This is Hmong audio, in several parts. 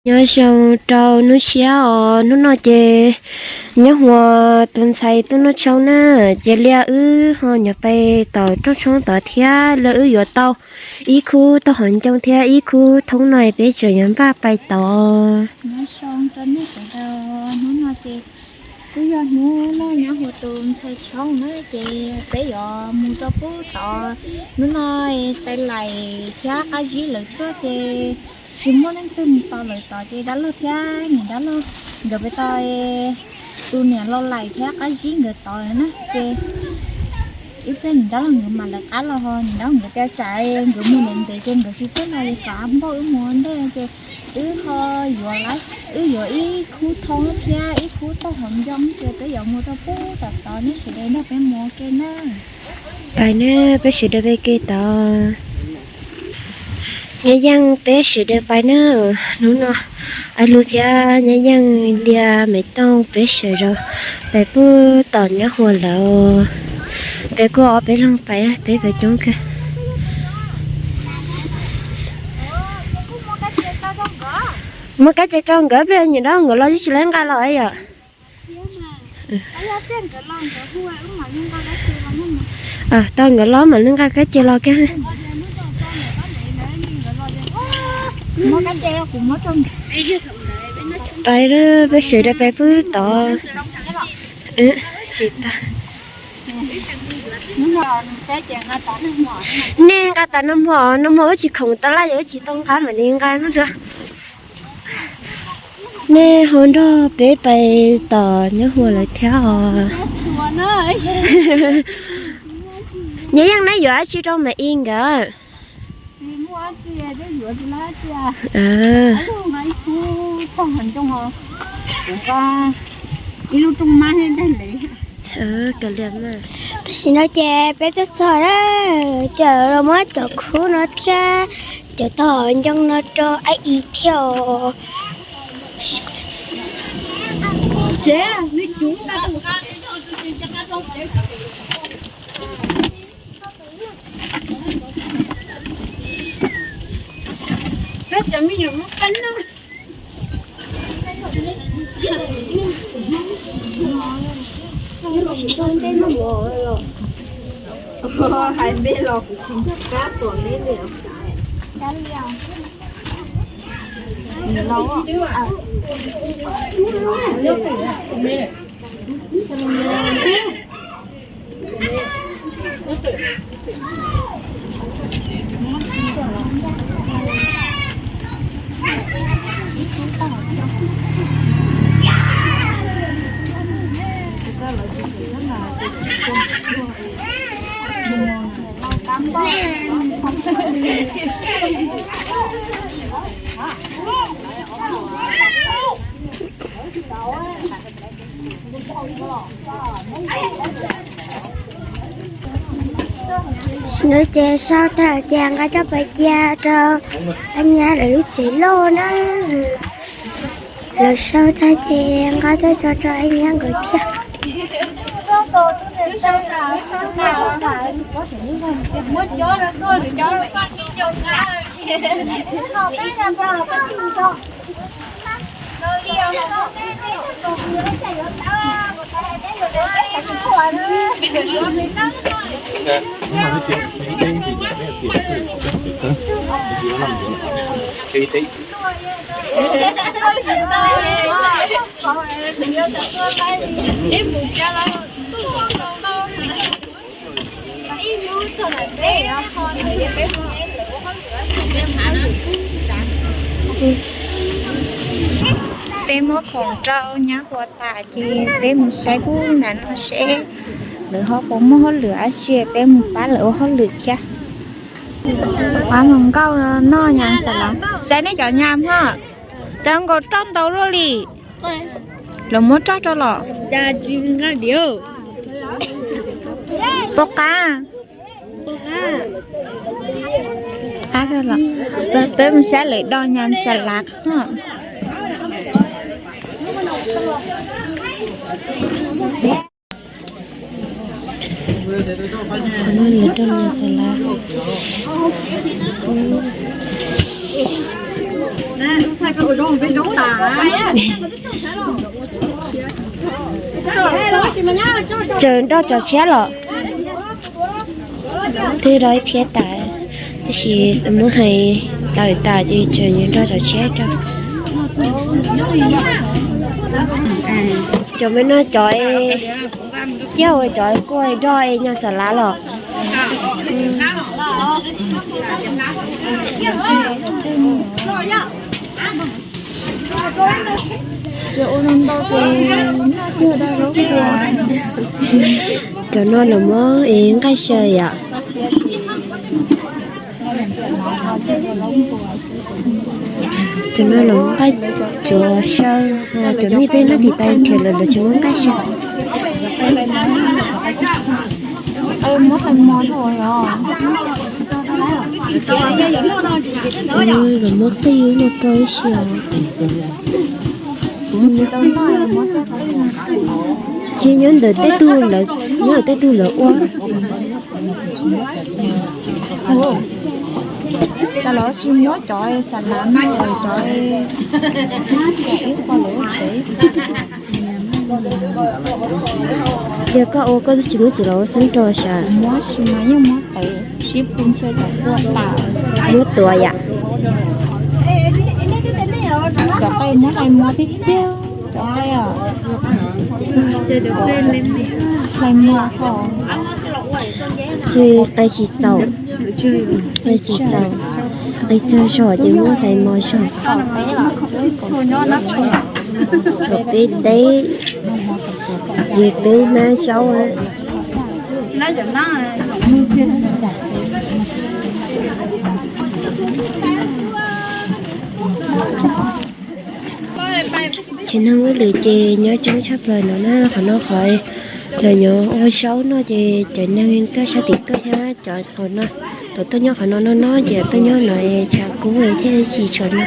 Nyob zoo rau hnub tshiab os, hnub no ces nyob huas tus ntxhais tuaj noj tshoob na, ces liaj wb ho nyob pem tom rooj tshoob tod thiab, liaj wb yuav tau ib khub tauj hauv ncoo thiab ib khub thoob no peb tseem yuav npaj pais tod. Nyob zoo rau nej sawv daws, hnub no ces kuj yog hnub noj nyob huas tus ntxhais tshoob na, ces peb yuav mus rau pem tod. Hnub no tais laim thiab qab zib lawv tuaj ces tsis muaj leej twg mus tos lawv tod ces dab laug thiab niam dab laug nkawd pem tod, tus niam laus laim thiab qab zib nkawd tod na ces ib pliag niam dab laug nkawd mam lawv qab los ho niam dab laug nkawd tias tsam nkawd mus ntev ntev ces nkawd tsis tuaj los li xav npauj wb mus ua ntej ces wb ho yuav lawm, wb yuav ib khub thoob thiab ib khub tauj hauv ncoo ces peb yuav mus rau pem tod, nej sawv daws nrog peb mus ua ke na. Pais na, peb sawv daws pem ke tod. Nyab Yeej peb sawv daws pais na. Hnub no Aib Lug thiab Nyab Yeej, Liaj, Maiv Tooj peb sawv daws pais pem tod nyob huas lawm. Peb kuj ob peb leeg pais, peb pais coob kawg. Muab kab ce rau nkawd, pliag niam dab nkawd los yeej tsis lawv nqa los yom. Tau nkawd los mam li nqa kab ce los kiag. Pais lawm, peb sawv daws pais pem tod. Tsis tau. Nej nqa tas nag hmo, nag hmo wb tsis khoom tas laj, yog wb tsis tau nqa mam li nqa hnub no. Nej ho nrog peb pais tom nyob huas lawm thiab os. Nyab Yeej, neb yuav dab tsi rau Maiv Ib nkawd? Tam sim no ces peb tuaj txog lawm, ces los muab cov khub no thiab cov tauj hauv ncoo no rau Aib Ib thiab os. Hais npe los kuv tsis nco qab tuam neb li. Tam sim no ces sau tag ces nqa coj pais cia rau Aib Nyab lawv lub tsev loj na. Lawv sau tag ces nqa tuaj tso rau Aib Nyab nkawd thiab. Peb muab khoom rau nyab huas tas ces peb mus saib pub nram no seb lawv ho puas muaj hauj lwm dab tsi, peb mus pab lawv ua hauj lwm thiab. Pab mus nkauj noj nyas xav lawm, saib nej cov nyas hos, cas nkaus roj ntau luaj li. Lawv muab roj rau los? Puas qab? Qab kawg los. Peb mus saib lawv do nyas xav lawm. Lawv do nyas xav lawm. Tsaws nroj tso tshiab los. Twb rau ib phiab tas, tab sis muab hais tawm tas ces tseem yuav nrog cov tshiab rau. Cov me no cov, cov kuj nrog es nyag xav lav los. Cov no los muab es nqaij xyaw yom. Cov no los nqaij tsuav xyaw, cov nej peb nab tim tas khiav lawm los tsis muab nqaij xyaw. Los muab qij no rau ib si os. Tsis nyob ntawm tej tug lawv, nyob ntawm tej tug lawv ua. Cov los tsis muab cov xav lav no, cov ib qho lawv ua tsev. Yog koj ua koj twb tsis muab txiv los ua xeeb rau sav. Muab tsis mas yeej muab tev sib pw ntshe cov kua tas. Muab tuav yam. Cov qe muab hlais mos tiag tiag, cov qe hlais mos ho. Ces qe tsis txaus, qe tsis txaus, qe txog zog ces muab hlais mos zog. Tom peb teb, ces peb hnab zaub. Tsev neeg ub lwm ces nyob coob tshaj plaws no na, qhov no qhov lawv nyob ua zaub no ces cov neeg tuaj sab tim tuaj thiab cov hauv no, lawv tuaj nyob qhov no no no ces tuaj nyob no tshav kub thiaj li tsis tshua no.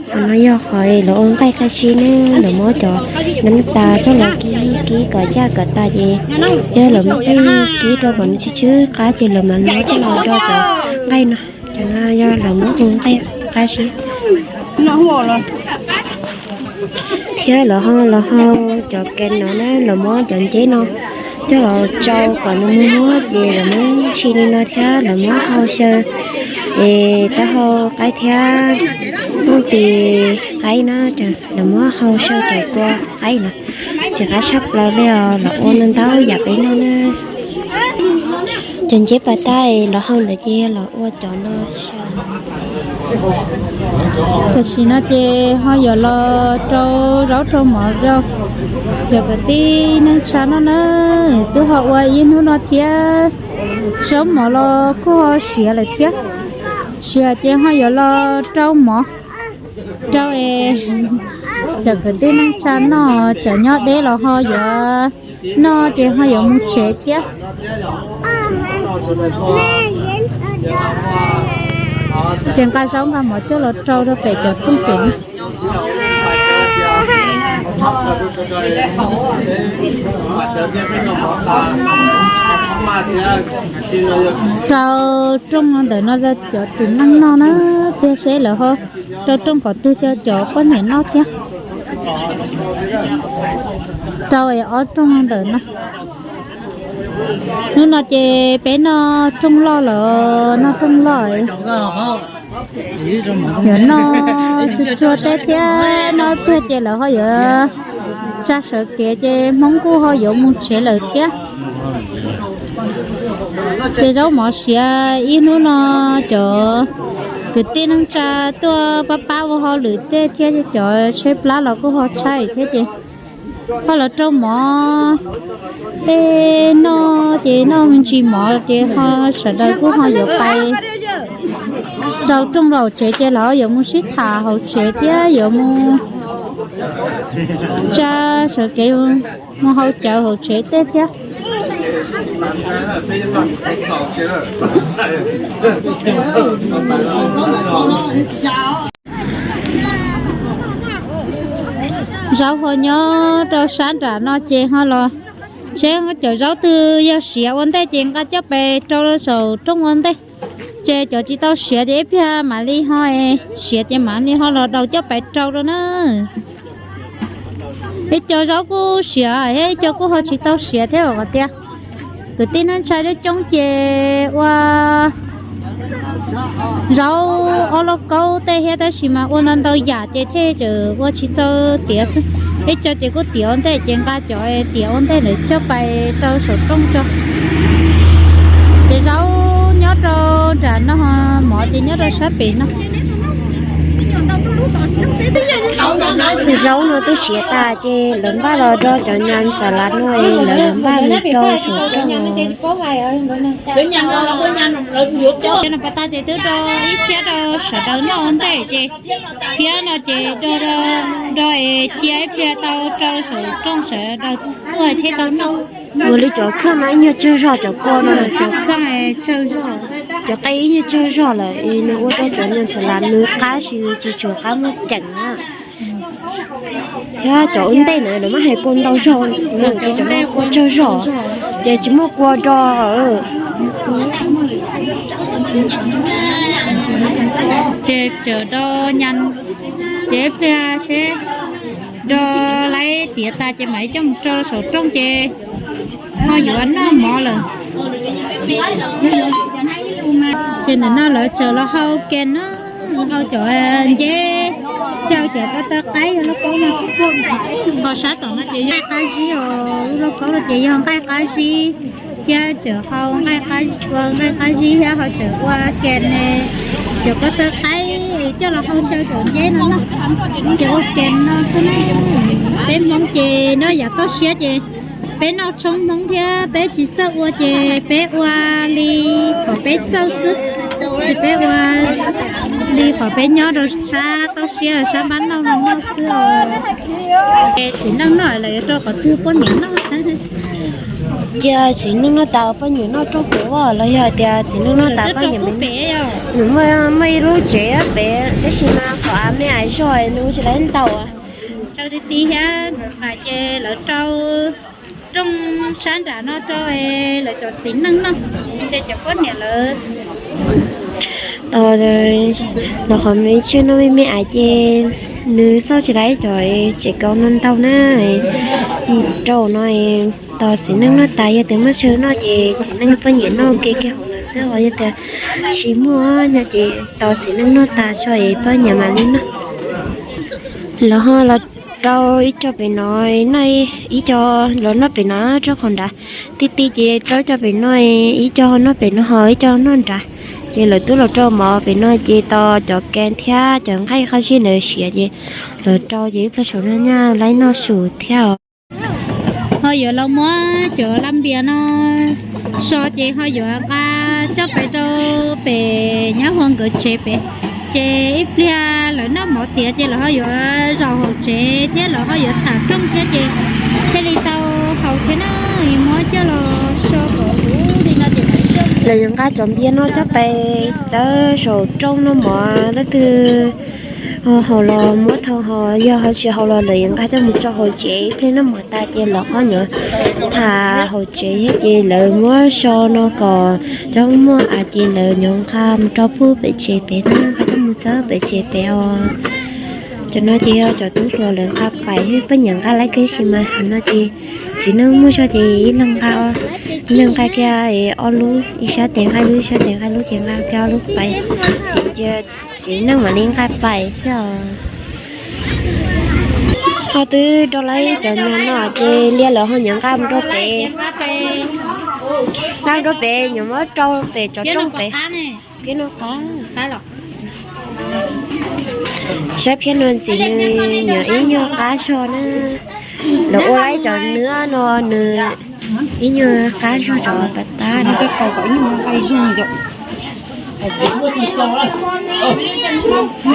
Qhov no yog qhov lawv ua nqaij qab zib ne, lawv muab cov nab tas coj los kib kib kom yaj kom tas ces yog lawv muab qij kib rau kom nws tsw tsw qab ces lawv mam muab coj los do cov nqaij no. Cov no yog lawv muab ua nqaij qab zib. Thiab lawv ho los hau cov kev no na, lawv muab cov nceb no coj los tsau kom nws muag muag ces lawv muab ntsis li no thiab lawv muab hau xyaw es taub hau qaib thiab nplooj tis qaib na, lawv muab hau xyaw cov kua qaib no. Tsis qab tshaj plaws li os, lawv ua ntau ntau yam peb noj na. Cov nceb pas tas lawv hau ntawd ces lawv ua cov no. Tam sim no ces ho yuav los rau zaub rau mov rau cov kwv tij neej tsa noj na. Twb ho ua ib hnub no thiab, zaub mov los kuj ho siav lawm thiab. Siav ces ho yuav los rau mov rau es cov kwv tij neej tsa noj, cov nyob deb los ho yuav noj ces ho yuav mus tsev thiab. Ces nqa zaub nqa mov coj los rau rau pem cov rooj pem. Rau rooj ntawm no cov txiv neej noj na, tiag seb lawv ho rau rooj qhov twg cov poj niam noj thiab. Rau ob rooj ntawm no. Hnub no ces peb noj rooj loj lawm, noj rooj loj. Yuav noj tsuag tsuag teb thiab, noj ib pliag ces lawv ho yuav tsa sawv kev ces Hmoob kuj ho yuav mus tsev lawm thiab. Ces zaub mov siav ib hnub no cov kwv tij neej tsa tuaj pab pab ua hauj lwm tej thiab cov tshaib plab los kuj ho tshaib thiab ces ho los rau mov tej noj ces noj me ntsis mov ces ho sawv daws kuj ho yuav pais rau rooj hauv tsev ces lawv yuav mus sib tham hauv tsev thiab yuav mus tsa sawv kev mus hau cawv hauv tsev tej thiab. Zaub ho nyob rau sab nram no ces ho los seb cov zaub twg yog siav ua ntej ces nqa coj pes rau saum rooj ua ntej. Ces cov tsis tau siav ces ib pliag mam li ho siav ces mam li ho los daus coj pais rau rau na. Ib co zaub kuj siav thiab ib co kuj ho tsis tau siav thiab os tias. Kwv tij neej tsa coob coob ces ua zaub ob lauj kaub tej thiab tab sis mas ua ntau ntau yam ces thiaj tseem ua tsis txaus tiav xwb. Ib co ces kuj tiav ua ntej ces nqa cov tiav ua ntej lawm coj pais rau saum rooj tso. Ces zaub nyob rau nram no, mov ces nyob rau sab pem no. Zaub no twb siav tas ces lawv npaj los rau cov nyas xas lav no, lawv npaj mus rau saum rooj. Pas tas ces twb rau ib phiab rau sawv daws noj ua ntej ces phiab no ces rau es cia ib pliag tau rau saum rooj sawv daws tuaj thiaj tau noj. Ua li cov kheej no ib nyuag tsawg zog, cov kua no, cov kheej tsawg zog, cov qe ib nyuag tsawg zog lawm es nws ua rau cov nyas xas lav nws qab sis nws tsis tshua qab muaj ceem na. Thiab cov ua ntej na lawv muab hais kua ntau zog, cov no kua tsawg zog ces tsis muaj kua do. Ces cawm do nyas, ces ib pliag seb do lawv tiav tas ces mam li coj mus rau saum rooj ces ho yuav noj mov lawm. Ces ntawm no lawv tseem los hau kes no, hau cov nceb, hau cov koj taw qaib yog lauj kaub no. Ho sab tom no ces yog nqaij qab zib os, lauj kaub no ces yog nqaij qab zib thiab tseem hau nqaij qab, ua nqaij qab zib thiab ho tseem ua kes ne, cov koj taw qaib coj los hau xyaw cov nceb no na. Ces ua kes no xwb na. Peb Hmoob ces noj yam toj siab ces peb noj tshoob Hmoob thiab peb tsis txawj ua ces peb ua li qhov peb txawj xwb, tsis peb ua li qhov peb nyob rau sab toj siab sab npab noj no noj xwb os. Ces txiv neej noj lawm yuav rau qhov twg poj niam noj? Cia txiv neej noj tas poj niam noj rooj pem os, los yog tias txiv neej noj tas poj niam, nws muaj ib lub tsev pem tab sis mas qhov av me ais zog nws ua tsis tau ntau. Rau ti ti thiab, ces lawv rau rooj sab nram no rau lawv cov txiv neej noj, ces cov poj niam lawv tos los qhov me tshuaj no me me ais ces nws xauj tsis tau cov tsev kaus no ntau na. Rau no tos txiv neej noj tas, yog tias muaj chaw noj ces txiv neej poj niam noj ua ke kiag hauv lawm xwb os, yog tias tsis muaj no ces tos txiv neej noj tas tso es poj niam mam li noj. Lawv ho los rau ib co pem no, ib co los noj pem no rau qhov nrad. Ti ti ces rau ib co pem no, ib co noj pem no ho ib co noj nrad. Ces lawv twb los rau mov pem no ces tos cov kas thiab cov nqaij qab zib ntawd siav ces lawv rau ces ib pliag saum no nyaj laib noj su thiab os. Ho yuav los muab cov laj npias no so ces ho yuav nqa coj pais rau pem nyab hua nkawd tsev pem. Ces ib pliag lawv noj mov tiav ces lawv ho yuav zaum hauv tsev thiab lawv ho yuav tham rooj thiab ces thiaj li tau haus thiab na. Muab coj los so kom huv li no ces lawv yuav nqa cov npias no coj pais txawb saum rooj noj mov, leej twg haus los muab thau, ho yog ho tsis haus los lawv yuav nqa coj mus tso hauv tsev, ib pliag noj mov tas ces lawv ho yuav tham hauv tsev thiab ces lawv muab so no kom cov muaj av ces lawv yuav nqa mus rau pub pem tsev pem na, nqa coj mus txawb pem tsev pem os. Cov no ces yog cov tub hluas lawv nqa pais thiab poj niam nqa lawv kiag sis mas no ces txiv neej muaj zog ces ib leeg nqa, ib leeg nqa kiag ob lub, ib sab tes nqa ib lub, ib sab tes nqa ib lub ces nqa kiag ob lub pais, ces cia txiv neej mam li nqa pais xwb os. Ho twb rau lawv cov nyuag no ces lia lawv ho yuav nqa mus rau pem, nqa mus rau pem yuav muab rau pem cov rooj pem. Phiab no qab, sab phiab no ntxim nws nyuam ib nyuag qab zog na. Lawv ua lawv cov nws no nws ib nyuag qab zog cov pas tab no.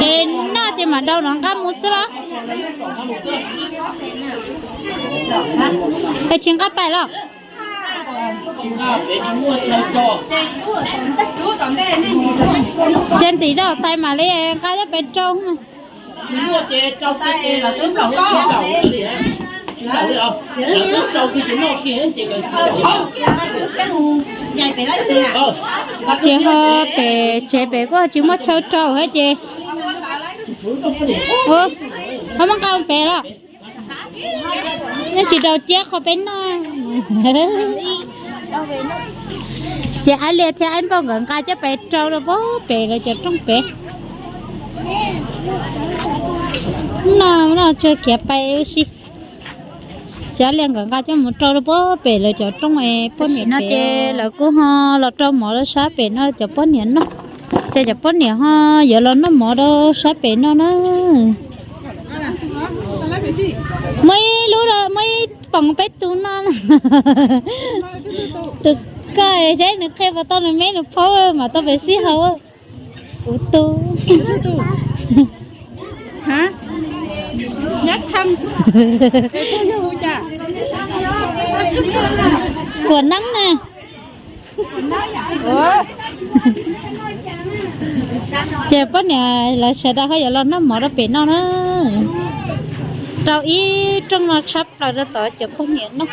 Es noj ces mam rau no nqa mus xwb los? Es tsis nqa pais los? Ces ntim rau tais mam li nqa coj pais rau. Ces ho pem tsev pem kuj tsis muaj chaw rau thiab ces. Ho muab nqa pem los. Nej tsis rau ciab qhov peb noj. Ces Aib Liag thiab Aib Npauj nkawd nqa coj pais rau rau pem lawv cov rooj pem. No no tsuag khiav pais ua si. Ces Aib Liag nkawd nqa coj mus rau rau pem lawv cov rooj es poj niam no ces lawv kuj ho los rau mov rau sab pem no cov poj niam noj. Ces cov poj niam ho yuav los noj mov rau sab pem no na. Muaj ib lub, muaj ib poom peb tus no. Tus koj saib nws qhia puas tau nws me nws phaub mam tau pem xij haus. Kuv tus. Puas neeb na. Ces poj niam lawv sawv daws ho yuav los noj mov rau pem no na. Rau ib rooj no tshab plaws rau tod cov poj niam noj.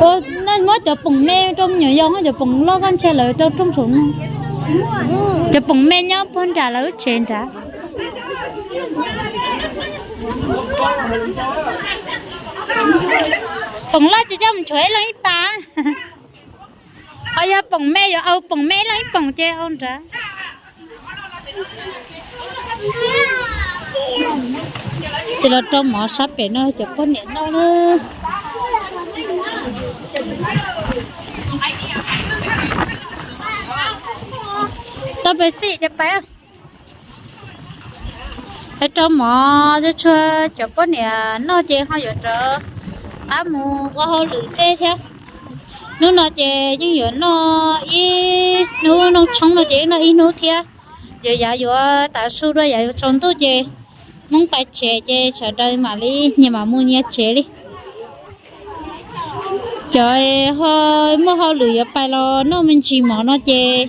Ua, nej muab cov poom me rau me nyuam yaus, muab cov poom loj koj ntsia lawv rau rooj saum no. Cov poom me nyob puag nram lawv lub tsev nrad. Poom loj ces coj mus nchuav ib leeg ib pas. Ho yog poom me yuav au poom me ib leeg ib poom ces au nrad. Ces los rau mov sab pem no cov poj niam noj na. Tau pem xij ces pais. Es rau mov tsuag tsuag cov poj niam noj ces ho yuav rov qab mus ua hauj lwm tej thiab. Hnub no ces yeej yuav noj ib hnub, noj tshoob no ces yeej noj ib hnub thiab. Yuav yav yuav tav su dua yav yuav tsaus ntuj ces Hmoob pais tsev ces sawv daws mam li nyias mam mus nyias tsev li. Cov ho muaj hauj lwm yuav pais los noj me ntsis mov no ces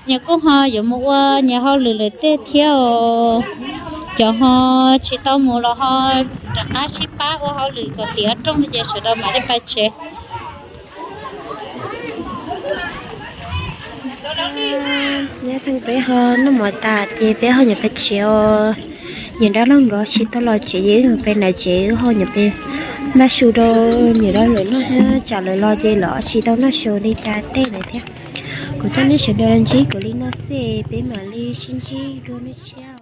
nyias kuj ho yuav mus ua nyias hauj lwm lawm tej thiab os. Cov ho tsis tau mus los ho rov qab sib pab ua hauj lwm kom tiav rooj ces sawv daws mam li pais tsev. Nyob theej peb ho noj mov tas ces peb ho yuav pais tsev os. Niam dab laug nkawd tsis tau los tsev ces wb pais nram tsev wb ho yuav pais npaj su rau niam dab laug noj thiab tsam lawv los ces lawv tsis tau noj su li cas tej lawm thiab. Kuv coj nej sawv daws los ntsib kuv li no xwb peb mam li sib ntsib dua hnub tshiab.